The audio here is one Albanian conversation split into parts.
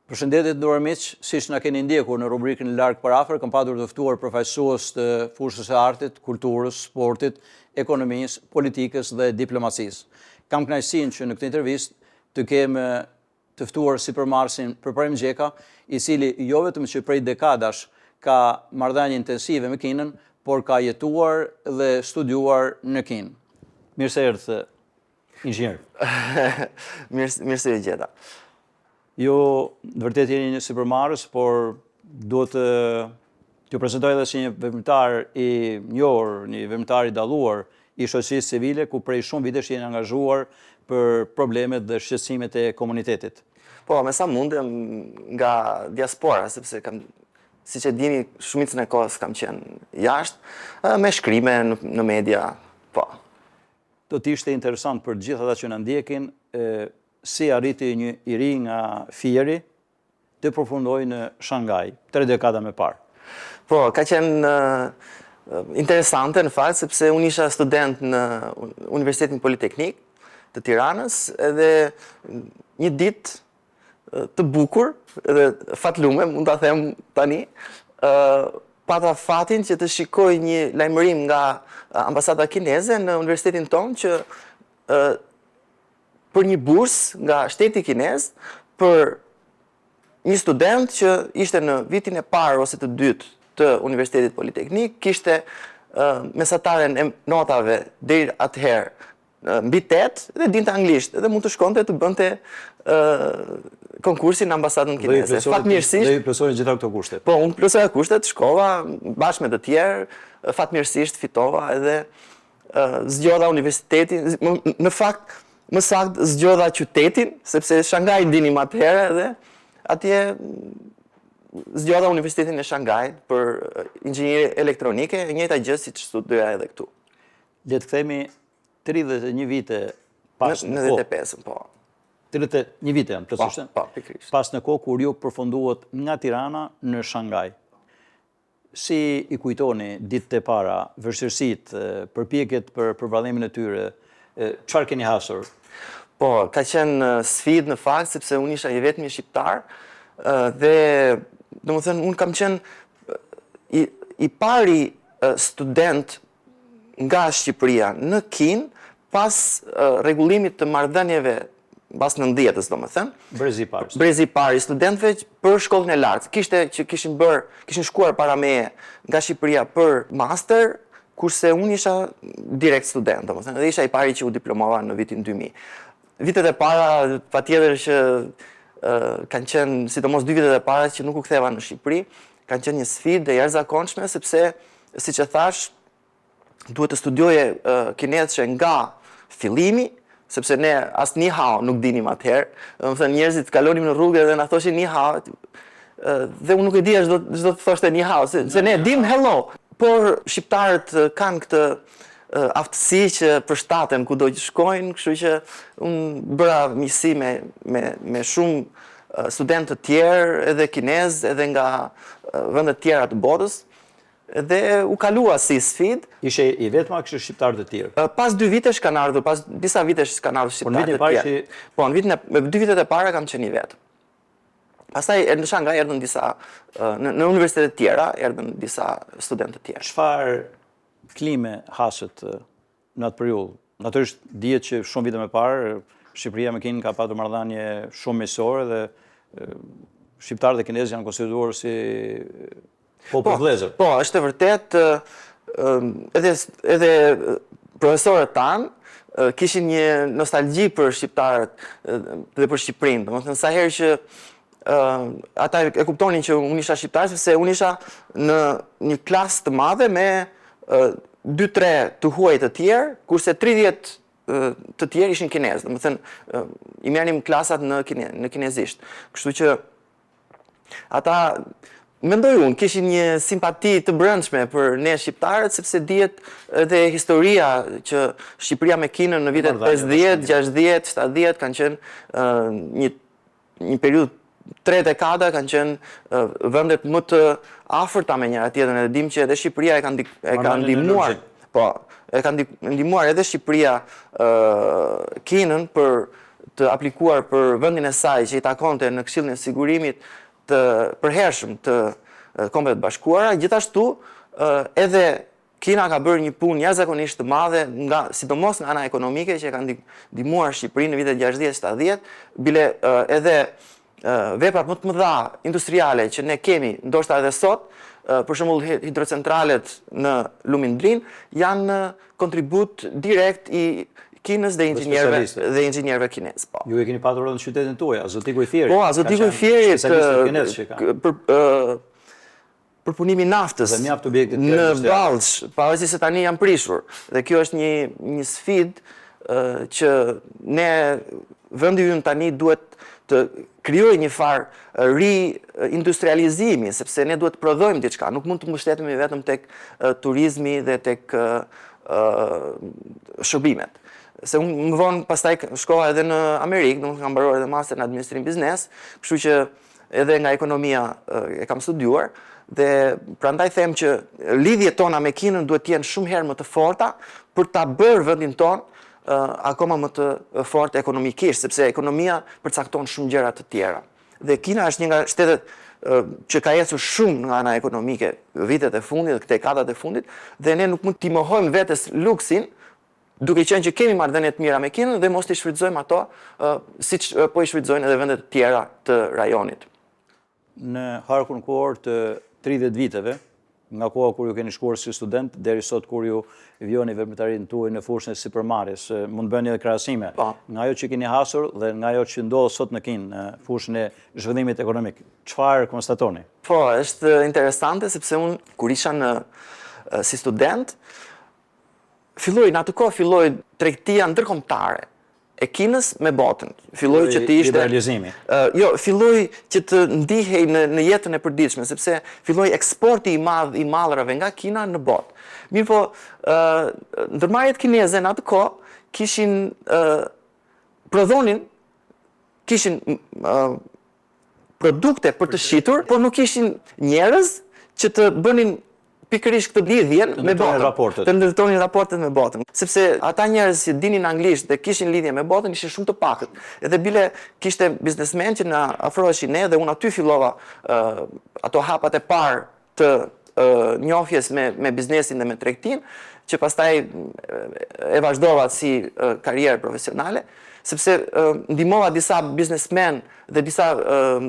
Përshëndetje të nderuar miq, siç na keni ndjekur në rubrikën Larg për Afër, kam patur të ftuar përfaqësues të fushës së artit, kulturës, sportit, ekonomisë, politikës dhe diplomacisë. Kam kënaqësinë që në këtë intervistë të kem të ftuar sipërmarrësin Përparim Gjeka, i cili jo vetëm që prej dekadash ka marrëdhënie intensive me Kinën, por ka jetuar dhe studiuar në Kinë. Mirë se erdhët, inxhinier. Mirë se ju gjeta. Ju në vërtetë jeni një sipërmarrës, por duhet të t'ju prezantoj edhe si një veprimtar i njohur, një veprimtar i dalluar i shoqërisë civile, ku prej shumë vitesh jeni angazhuar për problemet dhe shqetësimet e komunitetit. Po, me sa mundem nga diaspora, sepse kam siç e dini, shumicën e kohës kam qenë jashtë, me shkrime në, në media, po. Do të ishte interesant për të gjithë ata që na ndjekin, si arriti një i ri nga Fieri të përfundojë në Shanghai, tre dekada më parë. Po, ka qenë interesante në fakt, sepse unë isha student në Universitetin Politeknik të Tiranës, edhe një ditë të bukur edhe fatlume, mund ta them tani, pata fatin që të shikoj një lajmërim nga ambasada kineze në universitetin tonë që për një bursë nga shteti kinez për një student që ishte në vitin e parë ose të dytë të Universitetit Politeknik, kishte mesataren e notave deri atëherë mbi 8 dhe dinte anglisht dhe mund të shkonte të bënte konkursin në ambasadën kineze. Fatmirësisht dhe i plotësoi gjitha këto kushte. Po, unë plotësoja kushtet, shkova bashkë me të tjerë, fatmirësisht fitova edhe zgjodha universitetin, në fakt, më saktë zgjodha qytetin, sepse Shanghai dinim atëherë edhe atje zgjodha Universitetin e Shanghait për inxhinieri elektronike, e njëjta gjë siç studioja edhe këtu. Le të kthehemi 31 vite pas në kohë. 95, po. 31 vite janë, plotësisht. Po, po, pikërisht. Pas në kohë kur ju përfunduat nga Tirana në Shanghai. Si i kujtoni ditët e para, vështirësitë, përpjekjet për përballimin e tyre, çfarë keni hasur? Po, ka qenë sfidë në fakt, sepse unë isha i vetmi shqiptar dhe domethënë unë kam qenë i, i pari student nga Shqipëria në Kinë pas rregullimit të marrëdhënieve mbas nëntëdhjetës, domethënë. Brezi i parë. Brezi i parë i studentëve për shkollën e lartë. Kishte që kishin bërë, kishin shkuar para meje nga Shqipëria për master, kurse unë isha direkt student, domethënë, dhe isha i pari që u diplomova në vitin 2000. Vitet e para, patjetër që kanë qenë, sidomos dy vitet e para që nuk u ktheva në Shqipëri, kanë qenë një sfidë e jashtëzakonshme sepse siç e thashë, duhet të studioje kinezçe nga fillimi, sepse ne as ni hao nuk dinim atëherë. Domethënë njerëzit kalonim në rrugë dhe na thoshin ni hao, dhe unë nuk e dija ç'do ç'do të thoshte ni hao, se, se ne dim hello. Por shqiptarët kanë këtë aftësi që përshtaten kudo që shkojnë, kështu që unë bëra miqësi me me me shumë studentë të tjerë, edhe kinezë, edhe nga vende të tjera të botës. Dhe u kalua si sfidë. Ishe i vetëm a kishte shqiptarë të tjerë? Pas dy vitesh kanë ardhur, pas disa vitesh kanë ardhur shqiptarë të tjerë. Po, në vitin e dy vitet e para kam qenë i vetëm. Pastaj në Shanghai erdhën disa në, në universitete të tjera erdhën disa studentë të tjerë. Çfarë klime hasët në atë periudhë? Natyrisht dihet që shumë vite më parë Shqipëria me Kinën ka patur marrëdhënie shumë miqësore dhe shqiptarët dhe kinezët janë konsideruar si popuj po, vëllezër. Po, është e vërtetë edhe edhe profesorët tanë kishin një nostalgji për shqiptarët dhe për Shqipërinë. Domethënë sa herë që ata e kuptonin që unë isha shqiptar sepse unë isha në një klasë të madhe me 2-3 të huaj të tjerë, kurse 30 të tjerë ishin kinezë, domethënë i merrnim klasat në kine, në kinezisht. Kështu që ata mendoj unë kishin një simpati të brendshme për ne shqiptarët sepse dihet edhe historia që Shqipëria me Kinën në vitet 50, 60, 70 kanë qenë një një periudhë tre dekada kanë qenë vendet më të afërta me njëra tjetrën edhe dimë që edhe Shqipëria e ka e ka ndihmuar po e ka ndihmuar edhe Shqipëria Kinën për të aplikuar për vendin e saj që i takonte në Këshillin e Sigurimit të përhershëm të Kombeve të Bashkuara, gjithashtu edhe Kina ka bërë një punë jashtëzakonisht të madhe nga sidomos nga ana ekonomike që e ka ndihmuar Shqipërinë në vitet 60-70, bile edhe veprat më të mëdha industriale që ne kemi, ndoshta edhe sot, për shembull hidrocentralet në lumin Drin, janë kontribut direkt i Kinës dhe inxhinierëve dhe inxhinierëve kinezë, po. Ju e keni patur edhe në qytetin tuaj, Azotiku i Fierit. Po, Azotiku i Fierit, kinez që ka. Për përpunimi i naftës dhe mjaft objekte të tjera në Ballsh, pavarësisht se tani janë prishur. Dhe kjo është një një sfidë që ne vendi ynë tani duhet të krijojë një farë riindustrializimi, sepse ne duhet të prodhojmë diçka, nuk mund të mbështetemi vetëm tek turizmi dhe tek shërbimet. Se unë më vonë pastaj shkova edhe në Amerikë, domethënë kam mbaruar edhe master në administrim biznes, kështu që edhe nga ekonomia e kam studiuar dhe prandaj them që lidhjet tona me Kinën duhet të jenë shumë herë më të forta për ta bërë vendin tonë akoma më të fortë ekonomikisht, sepse ekonomia përcakton shumë gjëra të tjera. Dhe Kina është një nga shtetet që ka ecur shumë nga ana ekonomike vitet e fundit, dekadat e fundit, dhe ne nuk mund t'i mohojmë vetes luksin duke qenë që kemi marrëdhënie të mira me Kinën dhe mos t'i shfrytëzojmë ato siç po i shfrytëzojnë edhe vendet e tjera të rajonit. Në harkun kohor të 30 viteve, nga koha kur ju keni shkuar si student deri sot kur ju vijoni veprimtarinë tuaj në fushën e sipërmarrjes, mund të bëni edhe krahasime po. nga ajo që keni hasur dhe nga ajo që ndodh sot në Kinë në fushën e zhvillimit ekonomik. Çfarë konstatoni? Po, është interesante sepse unë kur isha në si student, Filloi në atë kohë filloi tregtia ndërkombëtare e Kinës me botën. Filloi që të ishte liberalizimi. Uh, jo, filloi që të ndihej në në jetën e përditshme, sepse filloi eksporti i madh i mallrave nga Kina në botë. Mirëpo, uh, ndërmarrjet kineze në atë kohë kishin uh, prodhonin kishin uh, produkte për të shitur, por nuk kishin njerëz që të bënin pikërisht këtë lidhjen me botën, raportet. të ndërtonin raportet me botën, sepse ata njerëz që dinin anglisht dhe kishin lidhje me botën ishin shumë të pakët. Edhe bile kishte biznesmenë që na afroheshin ne dhe unë aty fillova uh, ato hapat e parë të uh, njohjes me me biznesin dhe me tregtinë, që pastaj e vazhdova si uh, karrierë profesionale, sepse uh, ndihmova disa biznesmenë dhe disa uh,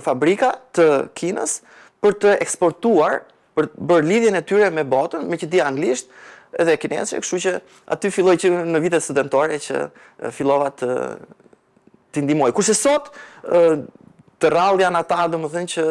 fabrika të Kinës për të eksportuar, për të bërë lidhjen e tyre me botën, meqë dija anglisht edhe kinezçe, kështu që aty filloi që në vitet studentore që fillova të t'i ndihmoj. Kurse sot të rrallë janë ata, domethënë që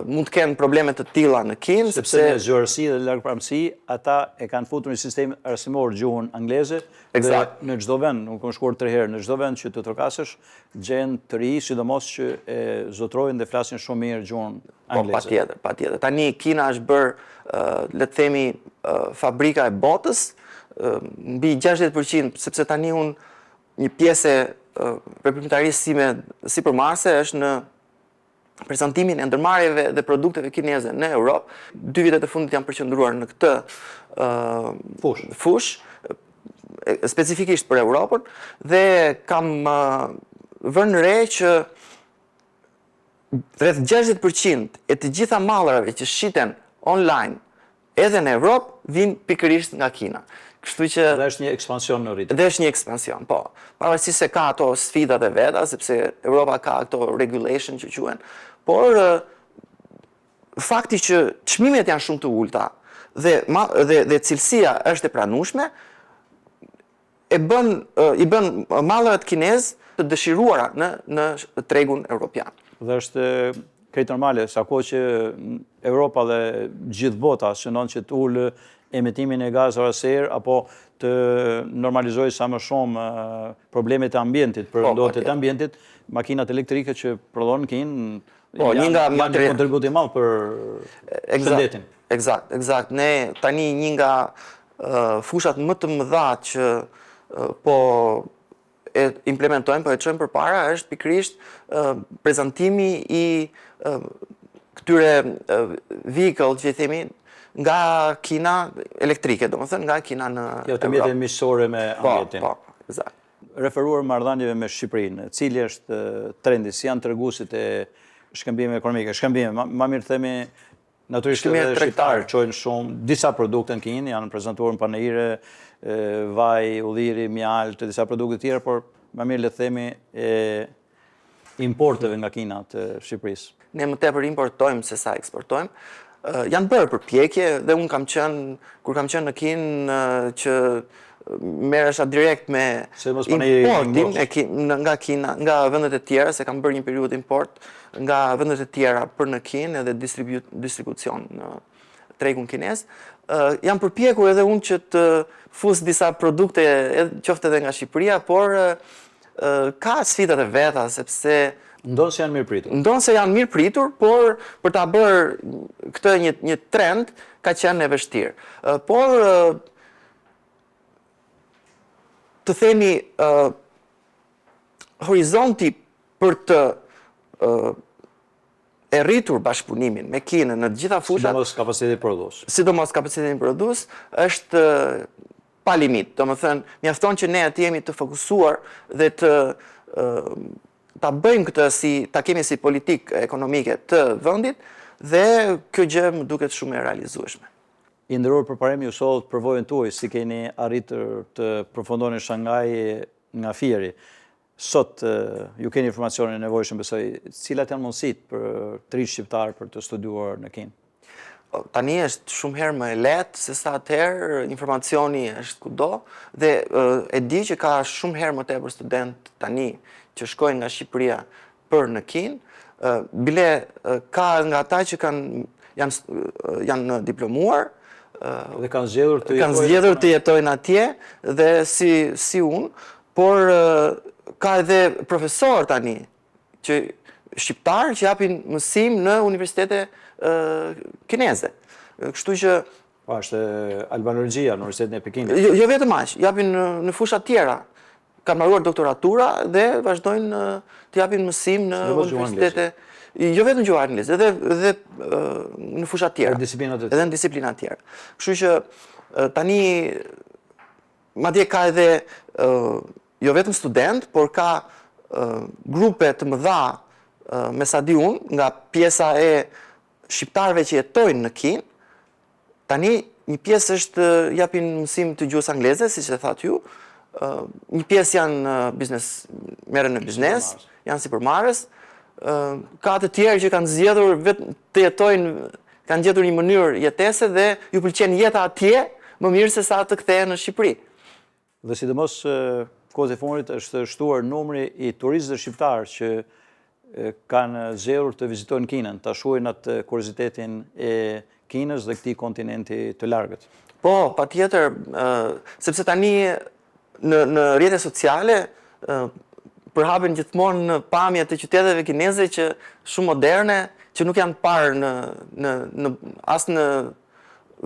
mund të kenë probleme të tilla në Kinë, sepse në zgjuarsi dhe largpamësi ata e kanë futur në sistem arsimor gjuhën angleze dhe në çdo vend, unë kam shkuar tre herë, në çdo vend që të trokasësh, gjen të ri, sidomos që e zotërojnë dhe flasin shumë mirë gjuhën po, angleze. Po, patjetër, patjetër. Tani Kina është bërë, le të themi, fabrika e botës, mbi 60%, sepse tani unë një pjesë e veprimtarisë sime sipërmarrëse është në prezantimin e ndërmarrjeve dhe produkteve kineze në Europë. Dy vitet e fundit jam përqendruar në këtë uh, fushë, fushë specifikisht për Europën dhe kam uh, vënë re që rreth 60% e të gjitha mallrave që shiten online edhe në Evropë vijnë pikërisht nga Kina. Kështu që Dhe është një ekspansion në rritje. Dhe është një ekspansion, po. Pavarësisht se ka ato sfidat e veta, sepse Europa ka ato regulation që quhen, por fakti që çmimet janë shumë të ulëta dhe dhe dhe cilësia është e pranueshme, e bën i bën mallrat kinez të dëshiruara në në tregun europian. Dhe është krejt normale, sa kohë që Europa dhe gjithë bota synon që të ulë emetimin e gazrave serë apo të normalizojë sa më shumë problemet e ambientit, për po, ndotjet e ambientit, makinat elektrike që prodhon në Kinë po, një nga janë një kontribut i madh për shëndetin. Eksakt, eksakt. Ne tani një nga fushat më të mëdha që po e implementojmë, po e çojmë përpara është pikërisht prezantimi i këtyre vehicle që i themi nga Kina elektrike, domethënë nga Kina në Europë. Automjete miqësore me po, ambientin. Po, po, eksakt. Referuar marrëdhënieve me Shqipërinë, cili është trendi, si janë treguesit e shkëmbimeve ekonomike, shkëmbime, ma mirë të themi, natyrisht edhe shqiptarët çojnë shumë, disa produkte në Kinë, janë prezentuar në panaire, vaj ulliri, mjaltë, disa produkte tjera, por ma mirë le të themi e importeve nga Kina të Shqipërisë. Ne më tepër importojmë se sa eksportojmë. Janë bërë përpjekje dhe unë kam qenë, kur kam qenë në Kinë, që merresha direkt me importin e nga Kina, nga vendet e tjera, se kam bërë një periudhë import nga vendet e tjera për në Kinë edhe distribucion në tregun kinez. Jam përpjekur edhe unë që të fus disa produkte, qoftë edhe nga Shqipëria, por ka sfidat e veta, sepse Ndonëse janë mirëpritur. Ndonëse janë mirëpritur, por për ta bërë këtë një, një trend, ka qenë e vështirë. Por, të themi, horizonti për të e rritur bashkëpunimin me Kinën në të gjitha fushat, sidomos kapacitetin prodhues. Sidomos kapacitetin prodhues është pa limit. Domethënë, mjafton që ne të jemi të fokusuar dhe të ta bëjmë këtë si ta kemi si politikë ekonomike të vendit dhe kjo gjë më duket shumë e realizueshme. I nderuar Përparim, ju sollët përvojën tuaj si keni arritur të përfundoni në Shanghai nga Fieri. Sot ju keni informacionin e nevojshëm besoj, cilat janë mundësitë për të rinjtë shqiptarë për të studiuar në Kinë? Tani është shumë herë më e lehtë se sa atëherë, informacioni është kudo dhe e di që ka shumë herë më tepër studentë tani që shkojnë nga Shqipëria për në Kinë, bile ka nga ata që kanë janë janë diplomuar dhe kanë zgjedhur të kanë zgjedhur të jetojnë atje dhe si si unë, por ka edhe profesorë tani që shqiptarë që japin mësim në universitete kineze. Kështu që Po, është albanologjia në Universitetin e Pekinit. Jo, jo vetëm aq, japin në, në fusha tjera. Kanë mbaruar doktoratura dhe vazhdojnë të japin mësim në universitete. Jo vetëm gjuhë angleze, edhe edhe në fusha tjera. Edhe disiplina të tjera. Edhe në disiplina të tjera. Kështu që tani madje ka edhe jo vetëm studentë, por ka grupe të mëdha me sa di unë nga pjesa e shqiptarëve që jetojnë në Kinë, Tani një pjesë është japin mësim të gjuhës angleze, siç e thatë ju, një pjesë janë biznes, merren në biznes, janë sipërmarrës, ka të tjerë që kanë zgjedhur vetë të jetojnë, kanë gjetur një mënyrë jetese dhe ju pëlqen jeta atje më mirë se sa të kthehen në Shqipëri. Dhe sidomos kohët e fundit është shtuar numri i turistëve shqiptarë që kanë zgjedhur të vizitojnë Kinën, ta shuajnë atë kuriozitetin e Kinës dhe këtij kontinenti të largët. Po, patjetër, sepse tani në në rrjete sociale përhapen gjithmonë pamje të qyteteve kineze që shumë moderne, që nuk janë parë në në në as në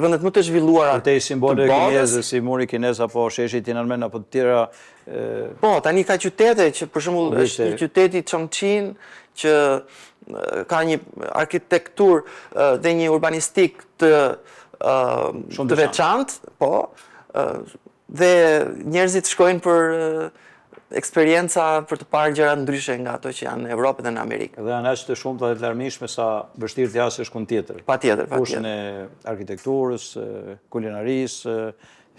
vendet më të zhvilluara të botës. Simbole kineze, si muri kinez apo sheshi Tiananmen apo të tjera. Po, tani ka qytete që për shembull është një qyteti Chongqing që ka një arkitekturë dhe një urbanistikë të të veçantë, po, dhe njerëzit shkojnë për eksperienca për të parë gjëra ndryshe nga ato që janë në Evropë dhe në Amerikë. Dhe janë aq të shumta dhe të larmishme sa vështirë t'i hasësh kund tjetër. Patjetër, patjetër. Fushën e arkitekturës, kulinarisë,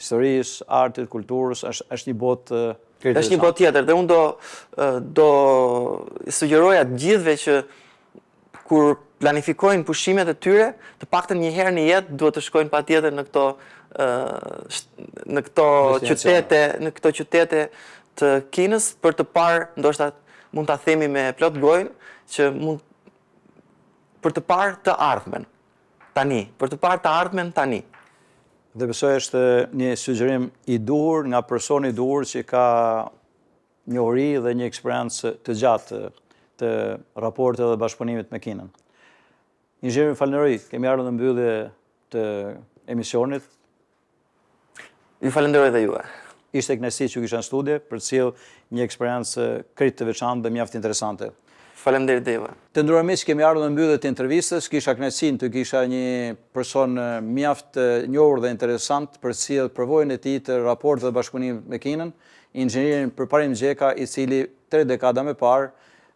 historisë, artit, kulturës, është është një botë krejt Është një botë tjetër dhe unë do do sugjeroja të gjithëve që kur planifikojnë pushimet e tyre, të paktën një herë në jetë duhet të shkojnë patjetër në këto në këto qytete, në këto qytete të Kinës për të parë, ndoshta mund ta themi me plot gojën që mund për të parë të ardhmen tani, për të parë të ardhmen tani. Dhe besoj është një sugjerim i duhur nga personi i duhur që ka njohuri dhe një eksperiencë të gjatë të raporteve dhe bashkëpunimit me Kinën. Inxhinier, ju falënderoj, kemi ardhur në mbyllje të emisionit. Ju falënderoj dhe juve. Ishte kënaqësi që ju kisha në studio për të sjellë një eksperiencë krejt të veçantë dhe mjaft interesante. Faleminderit dhe juve. Të nderuar miq, kemi ardhur në mbyllje të intervistës. Kisha kënaqësinë të kisha një person mjaft të njohur dhe interesant për të sjellë përvojën e tij të raporteve dhe bashkëpunimit me Kinën. inxhinierin Përparim Gjeka, i cili tre dekada më parë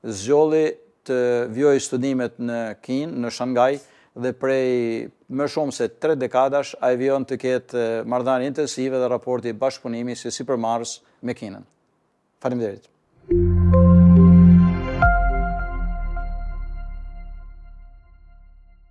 zgjodhi të vijojë studimet në Kinë, në Shanghai, dhe prej më shumë se tre dekadash ai vijon të ketë marrëdhënie intensive dhe raporti bashkëpunimi si sipërmarrës me Kinën. Faleminderit.